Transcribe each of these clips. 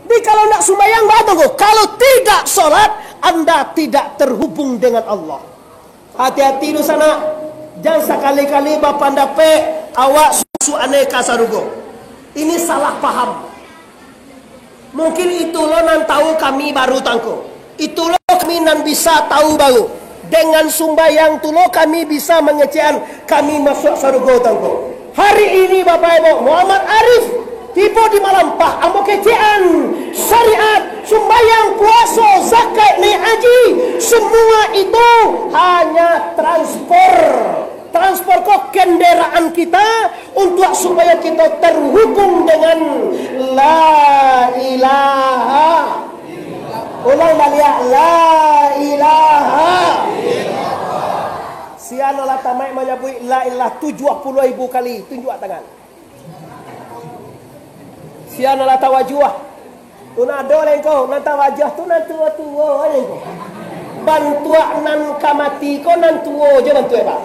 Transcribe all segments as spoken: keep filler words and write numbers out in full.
Jadi kalau ndak sumbayang, baa tu ko? Kalau tidak sholat, anda tidak terhubung dengan Allah. Hati-hati dunsanak, jan sakali-kali bapandapek awak susu aneh ka sarugo. Ini salah paham. Mungkin itu lo nan tahu kami baru tangko. Itu lo kami nan bisa tahu baru. Dengan sumbayang tu lo kami bisa mangecekan kami masuak sarugo tangko. Hari ini, Bapak Ibu, Muhammad Arif tibo di Malampah, ambo kecekan syariat, sumbayang, puaso, zakat, naik haji, semua itu hanya transfer. Transfer ko kendaraan kita untuk supaya kita terhubung dengan la ilaha. Ulang baliak, la ilaha. Sia nan lah tamaik manyabuik la ilaha tujuah puluah ribu kali, tunjuak tangan. Sia nan lah tawajuah. Tu nan ado lai ko, nan tawajuah tu nan tuo-tuo lai ko. Bantuak nan ka mati ko nan tuo je bantuak, Pak.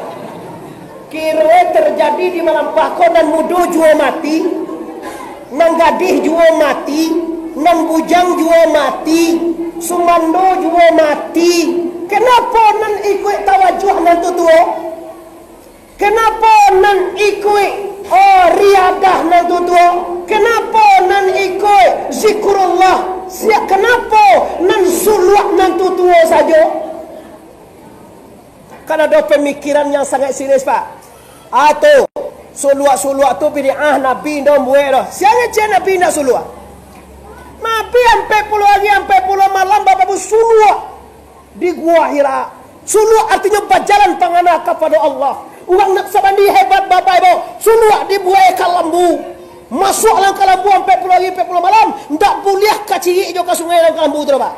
Kiro terjadi di Malampah ko nan mudo juo mati, nan gadih juo mati, nan bujang juo mati, sumando juo mati. Kenapo nan ikuik tawajuah nan tu tuo? Kenapo nan ikuik, oh, riadah nan tu tuo? Kenapo nan ikuik zikrullah? Sia-, kenapo nan suluak nan tu tuo sajo? Kan ado pamikiran yang sangaik serius, Pak. Ah, tu, suluak-suluak tu bid'ah, Nabi indak mambuek doh. Sia ngecek Nabi indak suluak? Nabi ampek puluah ari, ampek puluah malam, Bapak Ibu, suluak di Gua Hira. Suluak artinyo bajalan pangana kapado Allah. Urang Naksabandi hebat, Bapak Ibu. Suluak dibuek kalambu. Masuak dalam kalambu ampek puluah ari, ampek puluah malam, ndak buliah kacirik jo ka sungai dalam kalambu tu, Pak.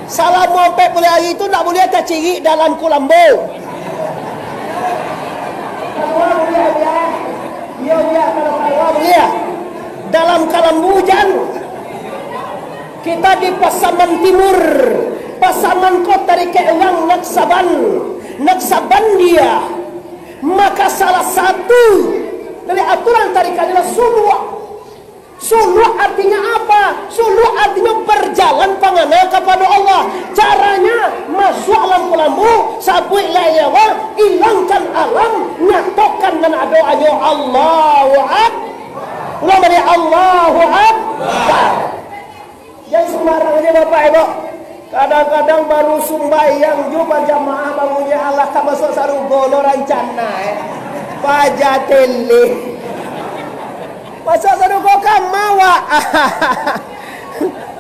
Salamo ampek puluah ari tu ndak buliah tacirik dalam kalambu. Kalua buliah, buliah. Iyo, buliah, kalau kalua buliah. Dalam kalambu jan. Kita di Pasaman Timur. Pasaman ko tarikek urang Naksaban. Naksabandia. Maka salah satu dari aturan tarikek adalah suluak. Suluak artinya apa? Suluak artinya berjalan pangana kapado Allah. Caranya, masuak dalam kalambu, sabuik la ilaha illallah, ilangkan alam, nyatokan nan ado hanyo Allahu Akbar. Ulang baliak, Allahu Akbar. Jan sumbarang se, Bapak Ibu. Kadang-kadang baru sumbayang jo bajamaah, baru nyo alah ka masuak sarugo lo rancana, eh. Paja teleh. Masuak sarugo ka ma, wak?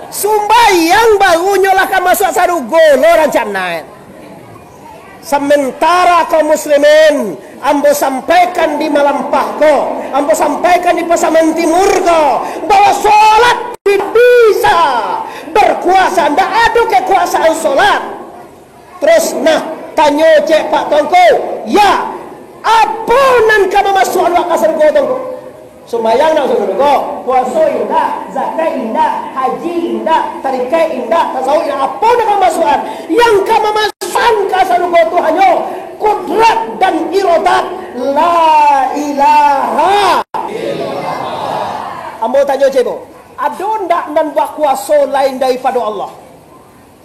Sumbayang baru nyo lah ka masuak sarugo lo rancana, eh. Sementara kaum muslimin, ambo sampaikan di Malampah ko, ambo sampaikan di Pasaman Timur ko, bahwa solat tidak bisa berkuasa, ndak ado kekuasaan solat. Terus, nah, tanyo cek Pak Tuanku, ya, apo nan ka mamasuakan awak ka sarugo, Tuanku? Sumbayang ndak masuak sarugo, puaso indak, zakat indak, haji indak, tarikek indak, tasawuf indak, apo nan ka mamasuakan? Yang ka mamasuakan ka sarugo tu hanyo kudrat dan irodat la ilaha. Ambo tanyo cek, Bu, ado ndak nan bakuaso lain daripado Allah?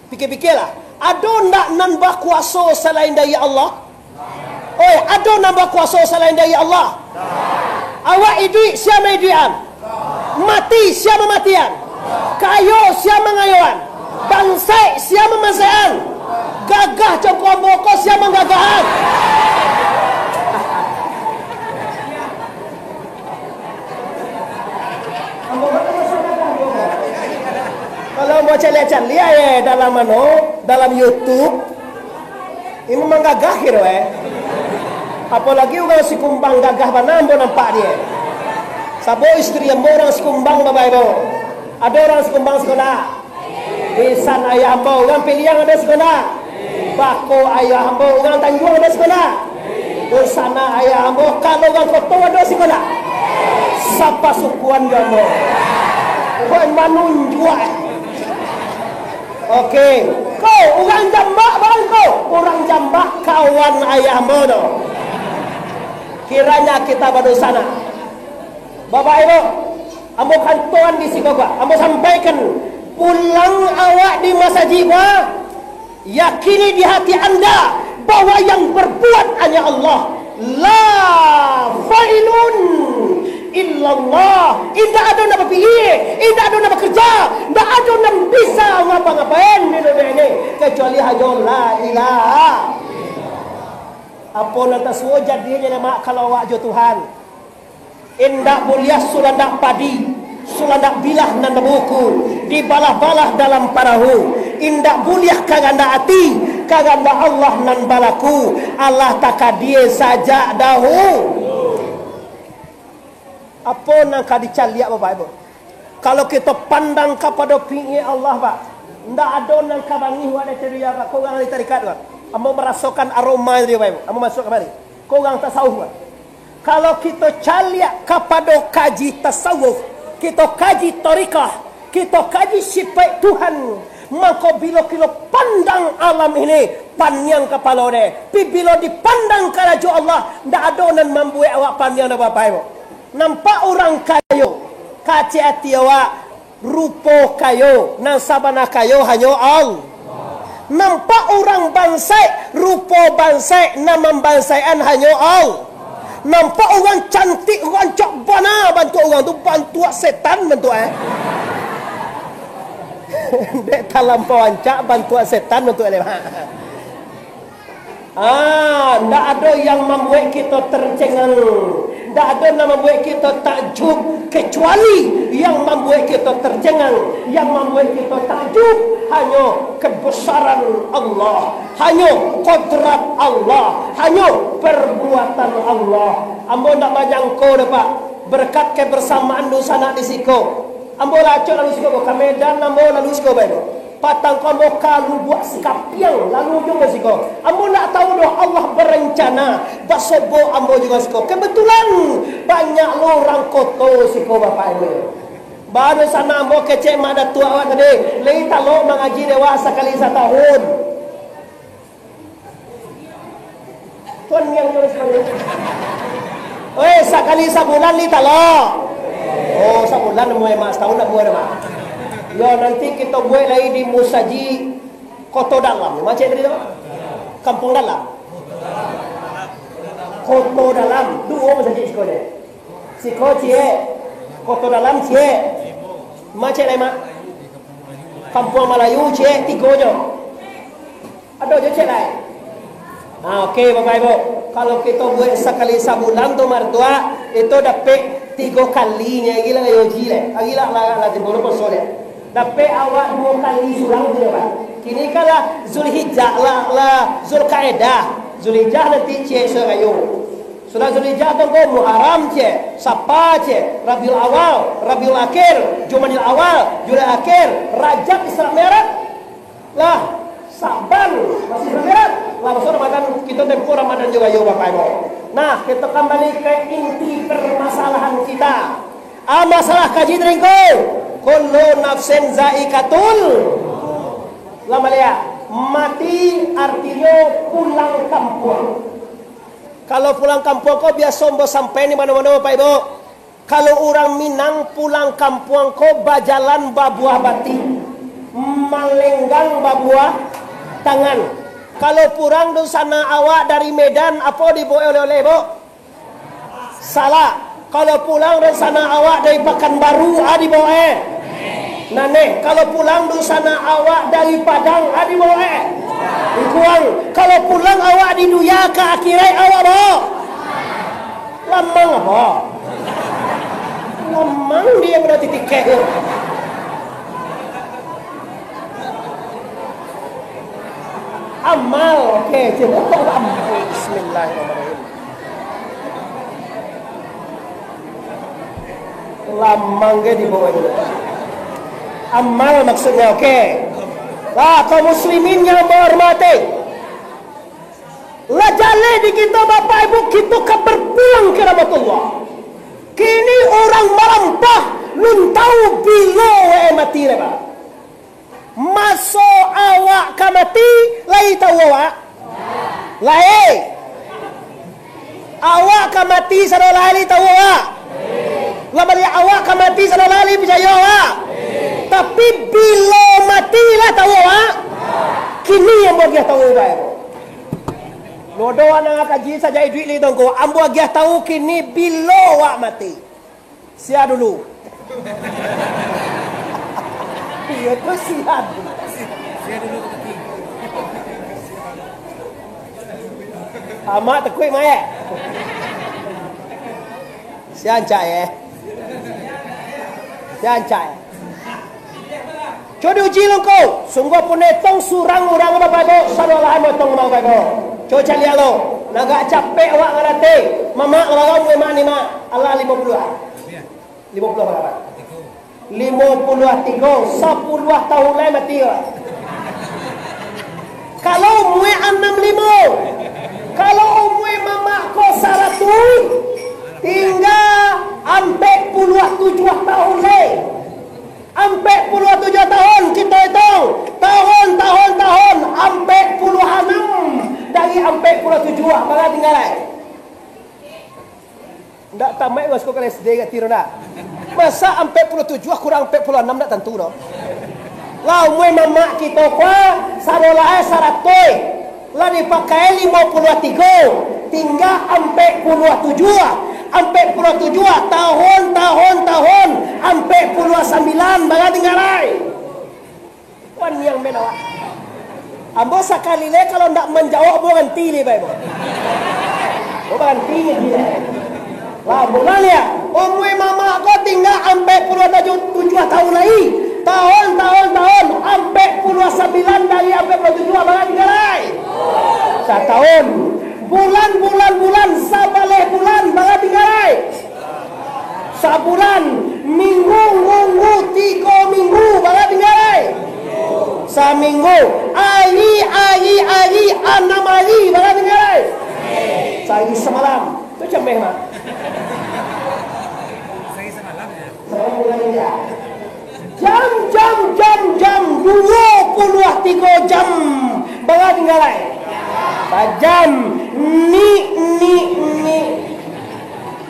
Pikir-pikirlah, ado ndak nan bakuaso salain dari Allah? Oi, ado nan bakuaso salain dari Allah? Awak iduik, sia maiduikan? Mati, sia mamatian? Kayo, sia mangayoan? Bansaik, sia mamansaikan? Gagah congko ambo ko, sia manggagahan? Kalau ambo caliak-caliak, eh, dalam anu, dalam YouTube, ini memang gagah kiro, eh. Apolai urang Sikumbang gagah bana ambo nampak dia. Sabab istri ambo urang Sikumbang, Bapak Ibu. Ado urang Sikumbang siko ndak? Lisan ayah ambo, urang Piliang ado siko ndak? Bako ayah ambo, urang Tanjuang ado siko ndak? Dunsanak ayah ambo, kalau urang Koto ado siko ndak? Sapasukuan jo ambo. Kok manunjuak. Oke. Ko, urang Jambak, bang, ko. Urang Jambak kawan ayah ambo tu. Kiranya kita badunsanak. Bapak Ibu, ambo kantuan di siko, Pak. Ambo sampaikan Pulang awak di masajik, bah. Yakini di hati anda bahwa yang berbuat hanya Allah. La failun illallah. Indak ado nan bapikia, indak ado nan bakerja, indak ado nan bisa ngapa-ngapain di dunia ini kecuali hanyo la ilaha. Apo nan tasuo jadinyo, lemak, kalau awak jo Tuhan? Indak buliah sulandak padi, sulandak bilah nan babuku, dibalah-balah dalam parahu. Indak buliah kagandak ati, kagandak Allah nan balaku. Allah takadia sajak dahu. Apo nan ka dicaliak, Bapak Ibu? Kalau kito pandang kapado pingin Allah, Pak, ndak ado nan ka bangih wak dari tadi, Pak. Ko urang ahli tarikat, Pak. Ambo marasokan aroma tadi, Bapak Ibu. Ambo masuak kamari. Ko urang tasawuf, Pak. Kalau kito caliak kapado kaji tasawuf, kito kaji torikah, kito kaji sipaik Tuhan, mako bilo kito pandang alam ini, paniang kapalo deh. Tapi bilo dipandang karajo Allah, ndak ado nan mambuek awak paniang doh, Bapak Ibu. Nampak urang kayo, kacik ati awak, rupo kayo, nan sabana kayo hanyo Allah. Nampak urang bansaik, rupo bansaik, nan mambansaikan hanyo Allah. Nampak urang cantik, rancak bana bantuak urang tu, bantuak setan bantuak, eh. Dek talampau rancak, bantuak setan bantuak, eh. Ah, ndak ado yang mambuek kito tercengang. Ndak ado nan mambuek kito takjub, kecuali yang mambuek kito tercengang, yang mambuek kito takjub, hanyo kebesaran Allah, hanyo kodrat Allah, hanyo perbuatan Allah. Ambo ndak manjangko doh, Pak, berkat kebersamaan dunsanak di siko. Ambo lah acok lalu siko, ka Medan ambo lalu siko, Pak, tu. Patang ko ambo ka Lubuak Sikapiang, lalu juo siko. Ambo ndak tahu doh Allah berencana basobok ambo juo siko. Kebetulan banyak lo urang koto siko, Bapak Ibu. Baru sana ambo kecek mak datuak awak tadi, lai talok mangaji dek awak sakali satahun. Tuan yang nulis balik. Oi, sakali sabulan ni talok. Oh, sabulan namuah, Mak, satahun namuah, Mak. Yo, nanti kito buek lai di musajik Koto Dalam. Macam tadi tu? Kampung Dalam. Koto Dalam. Duo musajik siko ni. Siko ciek. Koto Dalam ciek. Macam lai, Mak? Kampung Malayu ciek, tigo jo. Ado jo ciek lai. Ha, oke, Bapak Ibu. Kalau kito buek sakali sabulan tu, martua, itu dapek tigo kalinyo, lagi lah yo ji lai. Lagi lah, lah, lah tigo lo poso lai. Dapek awak duo kali surang tu, Pak. Kini kan lah Zulhijjah, lah, lah Zulkaidah. Zulhijjah nanti ciek sarayo. Sudah Zulhijjah tu ko Muharram ciek, Safar ciek, Rabiul Awal, Rabiul Akhir, Jumadil Awal, Jumadil Akhir, Rajab, Isra Mi'raj. Lah, Sa'ban, masih Ramadan. Lah, masuak Ramadan, kito tempuh Ramadan juo yo, Bapak Ibu. Nah, kito kambali ka inti permasalahan kita. Ah, masalah kaji tadi ko. Kullu nafsin zaikatul. Lah baliak, mati artinyo pulang kampuang. Kalau pulang kampuang ko biaso ambo sampaian di mano-mano, Bapak Ibu. Kalau urang Minang pulang kampuang ko bajalan babuah batih, malenggang babuah tangan. Kalau pulang dunsanak awak dari Medan, apo dibaok oleh-oleh, Buk? Salak. Kalau pulang dunsanak awak dari Pakanbaru, a dibaok, eh? Nah, neh, kalau pulang dunsanak awak dari Padang, a dibaok, eh? Ikuang. Kalau pulang awak di dunia ka akhirat, awak baok? Lamang apo? Lamang dia berarti tiket tu. Amal, oke, cek. Amal. Bismillahirrahmanirrahim. Lamang ke di bawah ini. Amal maksudnya, oke. Lah, kaum muslimin yang ambo hormati. Lah jaleh di kito, Bapak Ibu, kito ka berpulang ka rahmatullah. Kini urang malampah, lun tahu bilo wae mati lai, Pak. Maso awak ka mati, lai tahu awak? Lai. Awak ka mati sado lai, lai tahu awak? Lah baliak, awak ka mati sado lai, lai picayo awak? Tapi, bilo Kini ambo agiah tahu, bae. Lodo anak kaji sajak iduik li tongko, ambo agiah tahu kini bilo awak mati. Sia dulu. Iyo tu sia dulu. Amak tekuik mayek. Sia ancak, eh. Sia ancak, eh. Cubo diuji lungko. Sungguah pun etong surang urang, Bapak Ibu, sadolah ambo etong, Bapak Ibu. Cubo caliak lo. Nagak capek awak ngarati. Mamak, mamak, mamak, ni, Mak. Alah, limo puluah. Limo puluah bara? Limo puluah tigo, sapuluah tahun lai mati awak. Kalau umua anam limo, kalau umua mamak ko saratuih, tingga ampek puluah tujuah tahun lai. Ampek puluah tujuah tahun, kito itong. Tahun, tahun, tahun, ampek puluah anam dari ampek puluah tujuah, bara tingga lai? Ndak tamaik masuk ka S D ka tiro ndak? Masa ampek puluah tujuah kurang ampek puluah anam ndak tantu doh. Lah umua mamak kito ko, sadolah saratuih. Lah dipakai limo puluah tigo, tingga ampek puluah tujuah. Ampek puluah tujuah, tahun, tahun, tahun, ampek puluah sambilan, bara tingga lai? Paniang ben awak. Ambo sakali lai kalau ndak manjawab, baranti lai, bae, bo. Bo baranti lai. Lah, ambo lah liek. Umua mamak ko tingga ampek puluah tujuah tahun lai. Tahun, tahun, tahun, ampek puluah sambilan dari ampek puluah tujuah, bara tingga lai? Satahun. Bulan, bulan, bulan, sabaleh bulan, bara tingga lai? Sabulan, minggu, nggu, nggu, tigo minggu, bara tingga lai? Saminggu, ari, ari, ari, anam ari, bara tingga lai? Sahari samalam. Tu cameh, Mak. Jam, jam, jam, jam, duo puluah tigo jam, bara tingga lai? Sajam, nik, nik, nik.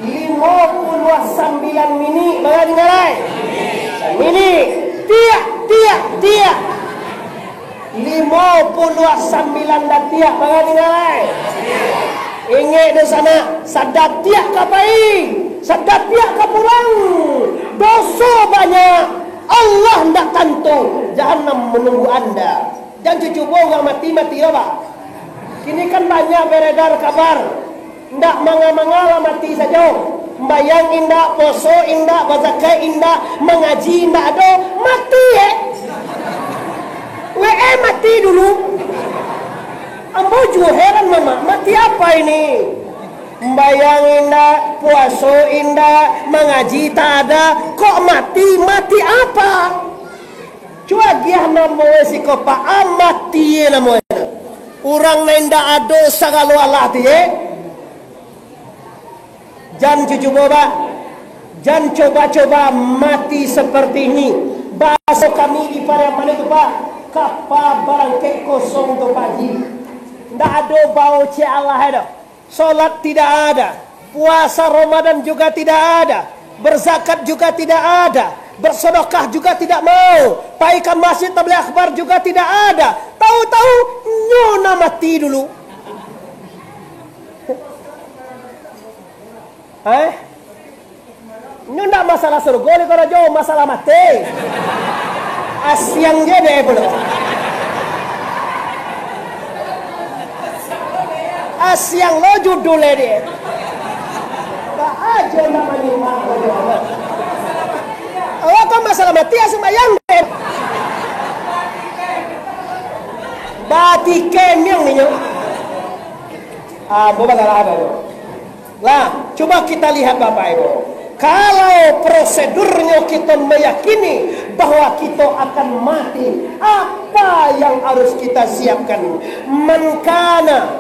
Limo puluah sambilan minik, bara tingga lai? Minik. Tiak, tiak, tiak. Limo puluah sambilan datiak, bara tingga lai? Ingek dek sanak, sadatiak ka pai, sadatiak ka pulang. Doso banyak, Allah ndak tantu, jahanam manunggu anda. Jan cubo urang mati, mati lo, Pak. Kini kan banyak beredar kabar. Ndak manga-manga lah mati sajo. Sumbayang indak, puaso indak, bazakat indak, mangaji indak ado, mati, eh. Wee, mati dulu. Ambo juo heran, Mamak, mati apa ini? Sumbayang indak, puaso indak, mangaji tak ada, kok mati, mati apa? Cubo agiah namo e siko, Pak, ah, mati e namo e. Urang nan indak ado sagalo alah ti, eh. Jan cucubo, Pak. Jan coba-coba mati seperti ini. Bahaso kami di Pariaman itu, Pak, kapa barangkek kosong tu, Pak Haji. Ndak ado bao cek alah e doh. Salat tidak ada, puasa Ramadan juga tidak ada, berzakat juga tidak ada, bersedekah juga tidak mau, pai ka masjid tabligh akbar juga tidak ada. Tahu-tahu, nyo nan mati dulu. Eh? Nyo ndak masalah surgo lai ko rajo, masalah mati. Asiang je dek pulo. Asiang lo judul e dek. Baa jo ndak manyimak rajo. Awak ko masalah mati, ah, sumbayang dek. Batikem yang ninyo. Ah, bo bagalah ado. Lah, cuba kita lihat, Bapak Ibu. Kalau prosedurnyo kita meyakini bahwa kita akan mati, apa yang harus kita siapkan? Man kana,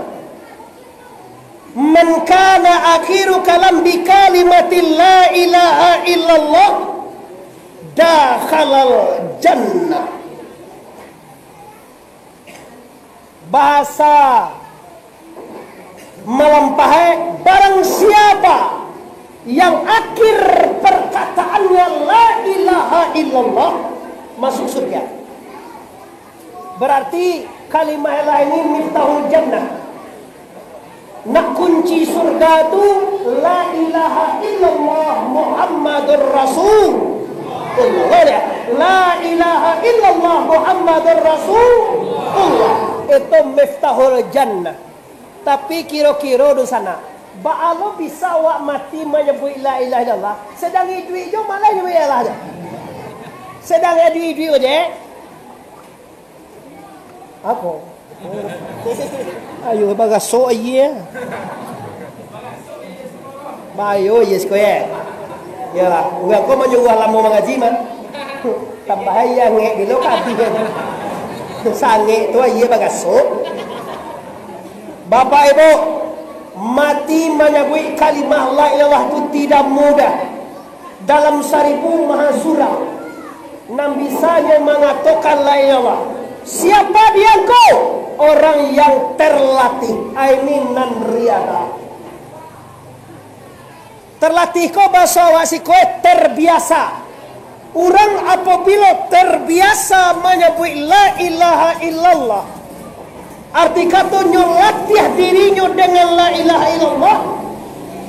man kana akhiru kalam bi kalimati la ilaha illallah, dakhalal jannah. Bahasa malampah e, barang siapa yang akhir perkataannya la ilaha illallah, masuk surga. Berarti Kalimah la ini miftahul jannah. Nak kunci surga tu, la ilaha illallah Muhammadur Rasulullah. La ilaha illallah Muhammadur Rasulullah. Itu miftahul jannah. Tapi kiro-kiro dunsanak, baa lo bisa awak mati manyabuik la ilaha illallah, sadang iduik jo malah nyabuik la ilaha jo. Sadang iduik-iduik je. Apo? Ayo, bagasok aia. Bayo, aia siko, yo. Iyolah, urang ko manyuruah lamo mangaji mah. Tambah aia angek bilo ka abih. Sangek tu aia bagasok. Bapak Ibu, mati manyabuik kalimah la ilaha tu tidak mudah. Dalam saribu mahasurang, nan bisanyo mangatokan la ilaha illallah. Siapa dia ko? Orang yang terlatih. Ai, ini nan riadah. Terlatih ko baso awak siko terbiasa. Urang apabilo terbiasa manyabuik la ilaha illallah, arti katonyo latiah dirinyo dengan la ilaha illallah,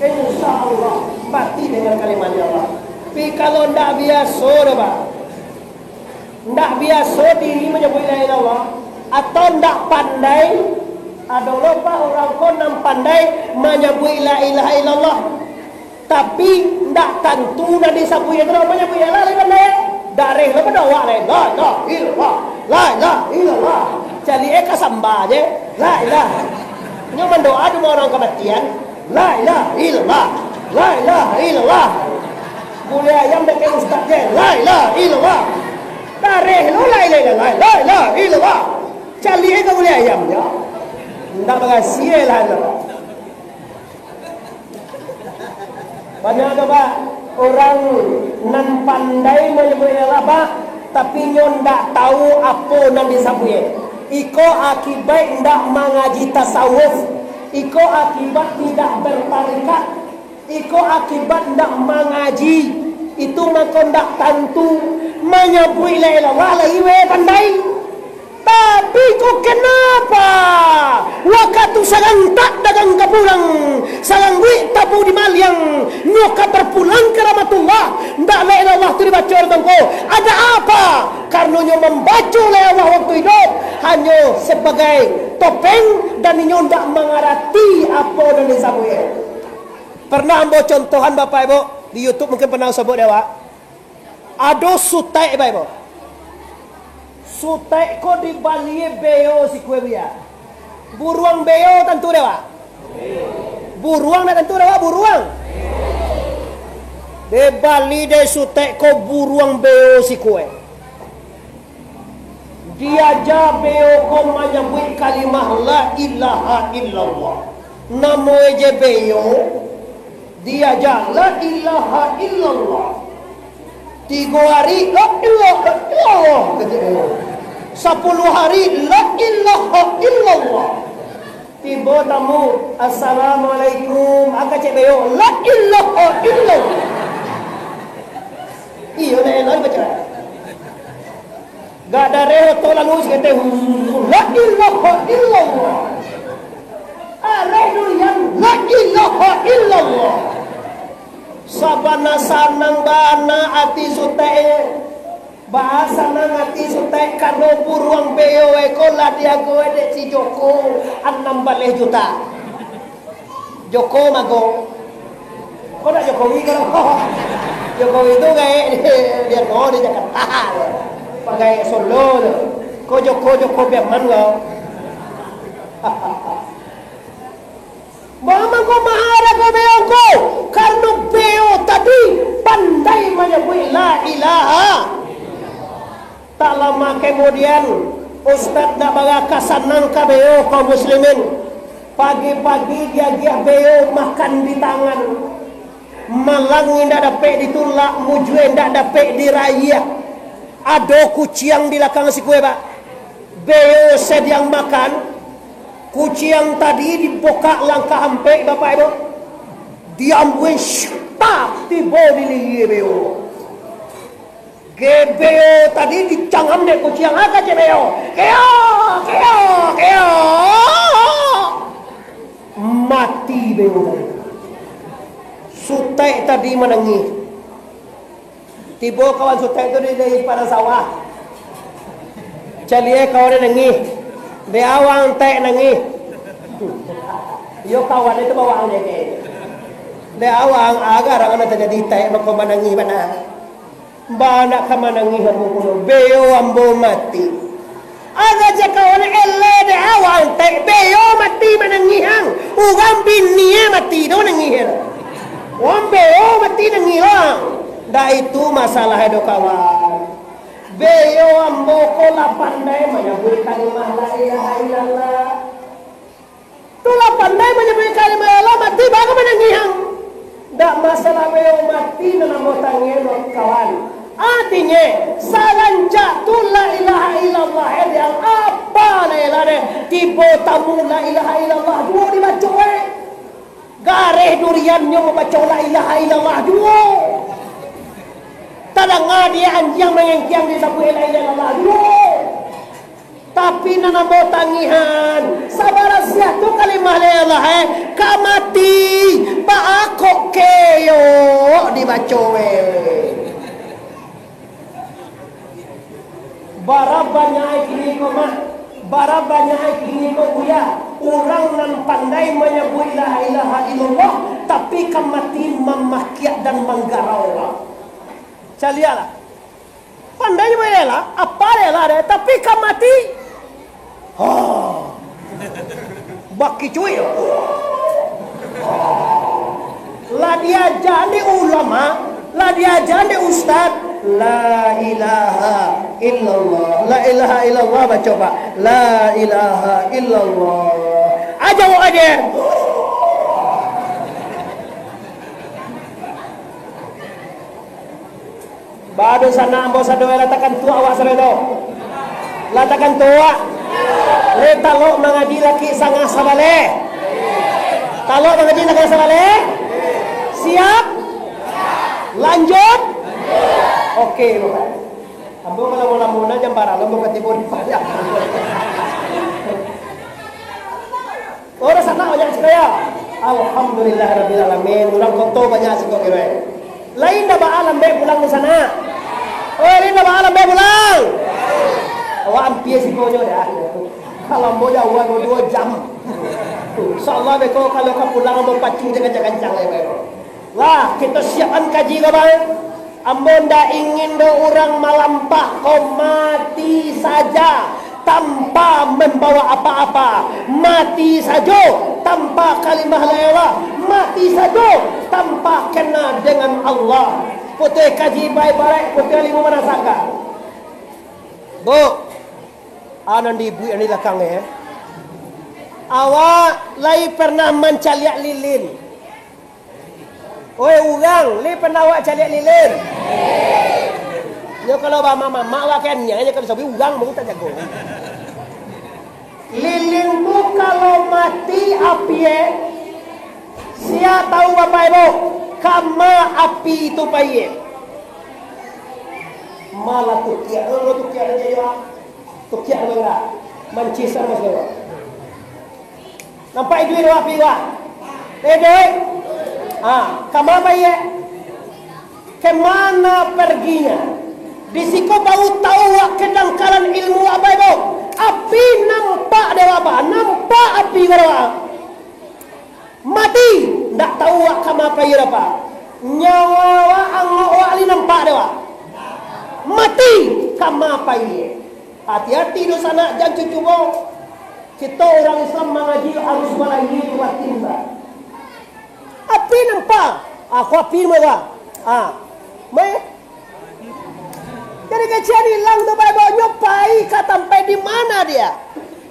insya Allah mati dengan kalimat la ilaha illallah. Tapi kalau ndak biaso doh, Pak, ndak biaso diri manyabuik la ilaha illallah, atau ndak pandai, ado lo, Pak, urang ko nan pandai manyabuik la ilaha illallah. Tapi, ndak tantu nan disabuik itu, manyabuik lah, lain pandai. Dareh lah pada awak lain. La ilaha illallah. La ilaha illallah. Caliak eh ka samba je. La ilaha. Nyo mandoa di rumah urang kamatian. La ilaha illallah. La ilaha illallah. Gulai ayam dakek ustaz je. La ilaha illallah. Dareh lo la ilaha illallah. La ilaha illallah. Caliak eh ka gulai ayam je. Ndak barasiah lah tu. Banyak tu, Pak, urang nan pandai manyabuik la ilaha, Pak, tapi nyo ndak tahu apo nan disabuik. Iko akibat ndak mangaji tasawuf, iko akibat tidak bertarekat, iko akibat ndak mangaji. Itu mako ndak tantu manyabuik la ilaha illallah lai weh pandai. Tapi ko kenapa wakatu sagantak dagang ka pulang, sarangguik tabu di maliang, nyo ka barpulang ka rahmatullah, ndak la ilaha illallah tu dibaco di tongko. Ada apa? Karano nyo mambaco la ilaha illallah waktu iduik hanyo sabagai topeng, dan inyo ndak mangarati apo nan disabuik. Pernah ambo contohan, Bapak Ibu, di YouTube mungkin pernah sabuik dek awak. Ado sutaik, Bapak Ibu. Sutaik ko dibali beo sikua, Buya. Buruang beo tantu dek awak? Buruang ndak tantu dek awak, buruang. Dibali dek sutaik ko buruang beo sikua. Diaja beo ko manyabuik kalimah la ilaha illallah. Namo e je beo, diaja la ilaha illallah. Tigo hari, la ilaha illallah, kecek beo. Sapuluah hari, la ilaha illallah. Tibo tamu, "Assalamualaikum," ah, kecek beo, "La ilaha illallah." Iyo, la ilaha illallah, kecek. Gak dareh oto lalu sakete, "La ilaha illallah." Areh durian, "La ilaha illallah." Sabana sanang bana ati sutaik. Baa sanang ati sutaik, karano buruang beo e ko lah diago e dek si Joko anam baleh juta. Joko mago. Ko ndak Jokowi ko? Jokowi tu gaek di, di anu, di Jakarta. Pagaek Solo tu. Ko Joko, Joko Biaman ko. Mangko maha arago beo ko, karano beo tadi pandai manyabuik la ilaha. Tak lama kemudian, Ustaz dak bara ka sanang ka beo kaum muslimin. Pagi-pagi diagiah beo makan di tangan. Malang indak dapek ditulak, mujue indak dapek dirayah. Ado kuciang di lakang sikue, Pak. Beo sadiang makan, kuciang tadi dibukak langkah ampek, Bapak Ibu. Diambuih, syutak, tibo di lilie beo. Ge beo tadi dicangam dek kuciang, agak je beo. Keo, keo, keo. Mati beo tadi. Sutek tadi manangih. Tibo kawan sutek tu di, di padang sawah. Caliak kawan nangih. Dek awak tek nangih. Iyo kawan itu bawaan dek. Dek awak agarang nan tajadi tek mako manangih bana. Ba nak ka manangih ambo pulo, beo ambo mati. Alah cakawan eleh dek awak antek, beo mati manangih ang. Urang bini e mati do nangih e. Urang beo mati nangih lo ang. Ndak itu masalah e do kawan. Beo ambo ko lah pandai manyabuik kalimah la ilaha illallah. Tu lah pandai manyabuik kalimah la ilaha illallah, mati baru manangih ang. Ndak masalah beo mati nan ambo tangih lo kawan. Artinyo, sarancak tu la ilaha illallah e, dek ang apa la ilaha deh, tibo tamu la ilaha illallah juo dibaco e. Gareh duriannyo mambaco la ilaha illallah juo. Tadanga dek anjiang mangengkiang disabuik la ilaha illallah juo. Tapi nan ambo tangihan, sabarasiah tu kalimah la ilaha e, ka mati, baa kok keo dibaco e. Bara banyak e kini ko mah, bara banyak e kini ko buya, urang nan pandai manyabuik la ilaha illallah, tapi ka mati mamakiak dan manggarau. Caliaklah. Pandai nyo balela, apa lela deh, tapi ka mati. Ha. Bakicuik. Lah diaja dek ulama, lah diaja dek ustaz, la ilaha illallah. La ilaha illallah baco, Pak. La ilaha illallah. Aja awak aja. Bado sanak ambo sado, latakan tuak awak sado tu. Latakan tuak. Lai talok mangaji laki sangah sabaleh. Talok mangaji sangah sabaleh. Siap? Lanjut? Oke, Bapak. Ambo kalau mau lamun aja baralo ambo katibo di padang. Urang sanak banyak siko yo. Alhamdulillah rabbil alamin. Urang koto banyak siko kiro. Lain dah baa lambek pulang di sanak. Oh, lain dah baa lambek pulang. Awak ampia sikonyo dah. Kalau ambo jauah duo, duo jam. Insyaallah beko kalau ka pulang ambo pacu je kancang-kancang lai beko. Lah, kito siapkan kaji ko, Bang. Ambo ndak ingin doh urang malampah ko mati saja tanpa mambawa apa-apa, mati sajo tanpa kalimah la ilaha illallah, mati sajo tanpa kena dengan Allah. Putuih kaji bae barek, putuih ilmu marasakan. Bu, anan di ibu yang di belakang eh. Awak lai pernah mancaliak lilin? Oi urang, lai pernah awak caliak lilin? Nyo kalau bamamak-mamak awak kan nyo, nyo kalau sabuik urang baru tak jago. Lilin tu kalau mati api eh, sia tahu Bapak Ibu, kama api tu pai eh? Malah tukiak, malah tukiak aja yo. Tukiak malah, mancisan mas dewa. Nampak iduik awak pi wah? Eh, dek. Ah, kama pai eh? Kemana perginya? Di siko baru tahu wak kedangkalan ilmu wak, Bapak Ibu. Api nampak dek wak, nampak api dek wak. Mati, ndak tahu wak kama pai dek wak. Nyawa wak angok wak lai nampak dek wak. Mati, kama pai. Hati-hati doh sanak, jan cubo-cubo. Kito urang Islam mangaji harus malahia jo batin, Pak. Api nampak. Ah, ko api mah, Pak. Ah. Mai. Jadi kecek ilang tu, Pak, nyo pai ka tampek di mana dia?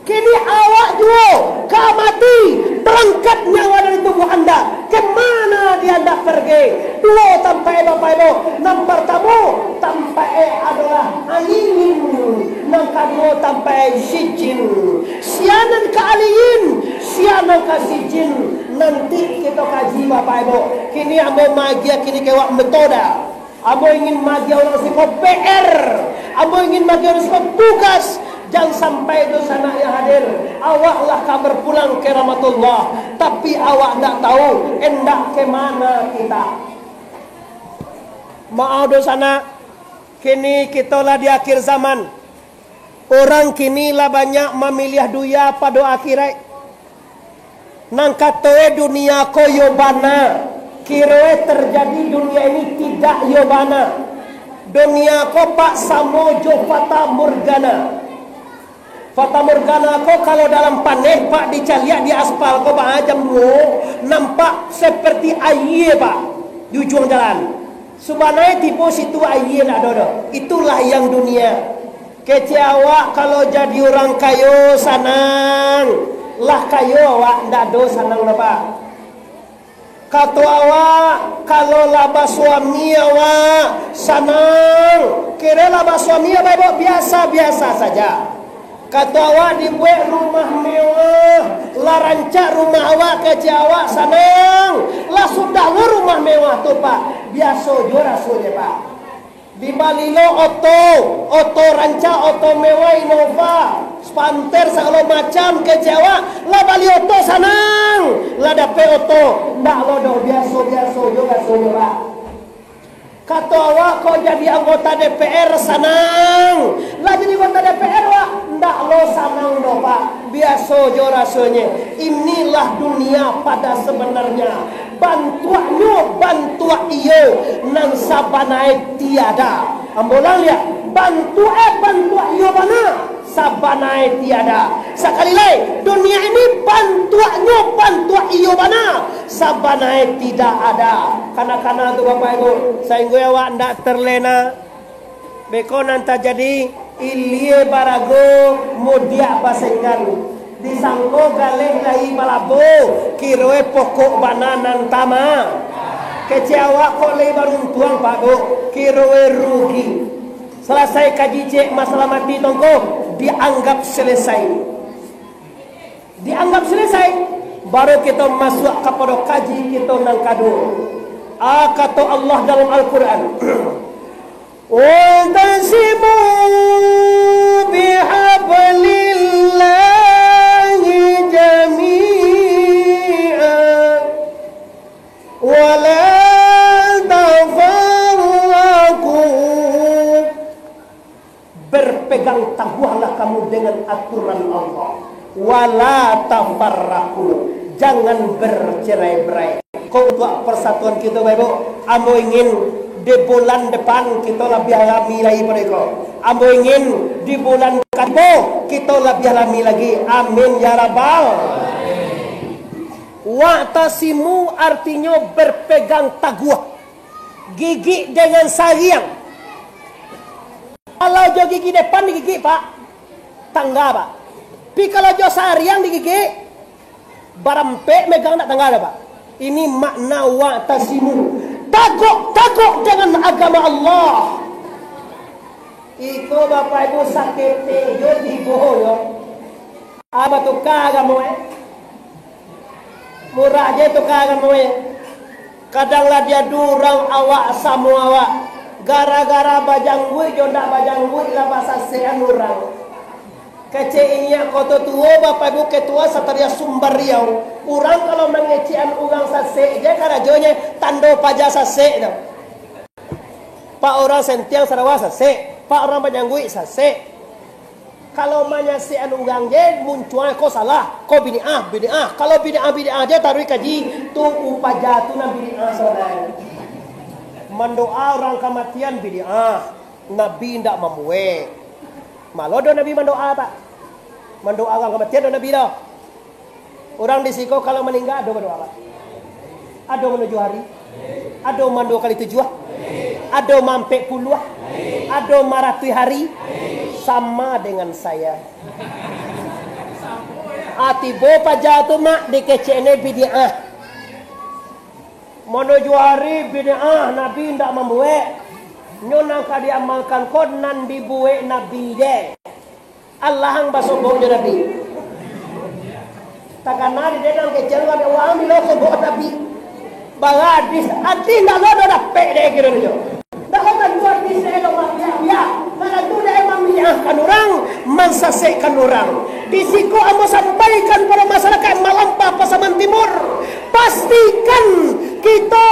Kini awak juo ka mati, barangkat nyawa dari tubuah anda. Kemana dia anda pergi? Duo tampek, Bapak Ibu. Nan partamo, tampek e adolah angin. Nan kaduo, tampek e sijin. Sia nan ka angin, sia nan ka sijin. Nanti kito kaji, Bapak Ibu. Kini ambo maagiah kini kewak metoda. Ambo ingin magiah urang siko P R. Ambo ingin magiah urang siko tugas. Jan sampai dunsanak yang hadir, awak lah ka berpulang ke rahmatullah, tapi awak ndak tahu hendak ke mana kita. Maaf dunsanak, kini kito lah di akhir zaman. Urang kini lah banyak mamiliah dunia pado akhirat. Nan kato e dunia ko yo bana, kiro e terjadi dunia ini tidak yo bana. Dunia ko, Pak, samo jo fata morgana. Fata morgana ko kalau dalam paneh, Pak, dicaliak di aspal ko, Pak, jam duo, nampak seperti aia, Pak, di ujuang jalan. Subanai tibo situ aia ndak ado doh. Itulah yang dunia. Kecek awak kalau jadi urang kayo, sanang. Lah kayo awak, ndak ado sanang doh, Pak. Kato awak, kalau lah basuami awak, sanang. Kiro lah basuami awak, Ibu, biasa-biasa saja. Kato awak dibuek rumah mewah, lah rancak rumah awak, kecek awak, sanang. Lah sudah lo rumah mewah tu, Pak, biaso jo rasonyo, Pak. Dibali lo oto, oto rancak, oto mewah, Innova, Sprinter, sagalo macam, kecek awak, lah bali oto, sanang. Lah dapek oto, ndak lo doh, biaso-biaso jo rasonyo, Pak. Kato awak, kok jadi anggota D P R, sanang. Lah jadi anggota D P R, wak, ndak lo sanang doh, Pak. Biaso jo rasonyo. Inilah dunia pada sebenarnya. Bantuaknyo bantuak iyo, nan sabana e tiada. Ambo ulang liak, bantuak e bantuak iyo bana, sabana e tiada. Sakali lai, dunia ini bantuaknyo bantuak iyo bana, sabana e tidak ada. Kana-kana tu, Bapak Ibu, sainggo awak ndak terlena. Beko nan tajadi, ilie barago, mudiak basenggan. Disangko galeh lai balabo, kiro e pokok bana nan tama. Kecek awak kok lai baruntuang, Pak, Dok, kiro e rugi. Salasai kaji ciek masalah mati tongko, dianggap selesai. Dianggap selesai, baru kito masuak kapado kaji kito nan kaduo. A, kato Allah dalam Al-Quran, "Wa'tasimu bihablillahi jami'a, wa la tafarraqu." Berpeganglah kamu dengan aturan Allah. Wala tafarraqu, jangan bercerai-berai. Kok untuak persatuan kito, Bapak Ibu, ambo ingin di bulan depan kito labiah rami lagi pado iko. Ambo ingin di bulan katigo kito labiah rami lagi. Amin ya rabbal. Wa'tasimu artinyo berpegang taguah. Gigik dengan sariang. Kalau jo gigi depan digigik, Pak, tangga, Pak. Tapi kalau jo sariang digigik, barampek megang ndak tangga doh, Pak. Ini makna wa'tasimu. Tagok-tagok dengan agama Allah. Iko, Bapak Ibu, sakete jo tibo yo. Ah, batuka agamo, eh. Murah je tuka agamo, eh. Kadang lah diadu urang awak samo awak. Gara-gara bajangguik jo ndak bajangguik lah basasekan urang. Kecek inyiak Koto Tuo, Bapak Ibu Ketua Satria Sumbar Riau. Urang kalau mangecekan urang sasek je karajonyo, tando paja sasek tu. Pak urang sentiang sarawa sasek, pak urang bajangguik sasek. Kalau manyasekan urang je, muncuang ko salah, ko bid'ah, bid'ah. Kalau bid'ah, bid'ah je taruih kaji, tu upaja tu nan bid'ah sabananyo. Mandoa urang kamatian bid'ah, Nabi indak mambuek. Malo do Nabi mandoa, Pak. Mandoa urang kamatian do Nabi do. Urang di siko kalau maningga ado badoa, Pak? Ado manujuah ari? Ado mandua kali tujuah? Ado maampek puluah? Ado maratuih ari? Sama dengan saya. Ah, tibo paja tu, mak, dikecek ne bid'ah. Manujuah ari bid'ah, Nabi indak mambuek. Nyo nan ka diamalkan ko nan dibuek Nabi je. Alah ang basobok jo Nabi. Takana di dalam kecil, ambiak urang bilo sobok Nabi. Bara hadis, hadis ndak lo ado dapek dek kiro nyo. Ahkan urang, mansasekkan urang. Di siko ambo sampaikan pado masyarakat Malampah Pasaman Timur, pastikan kito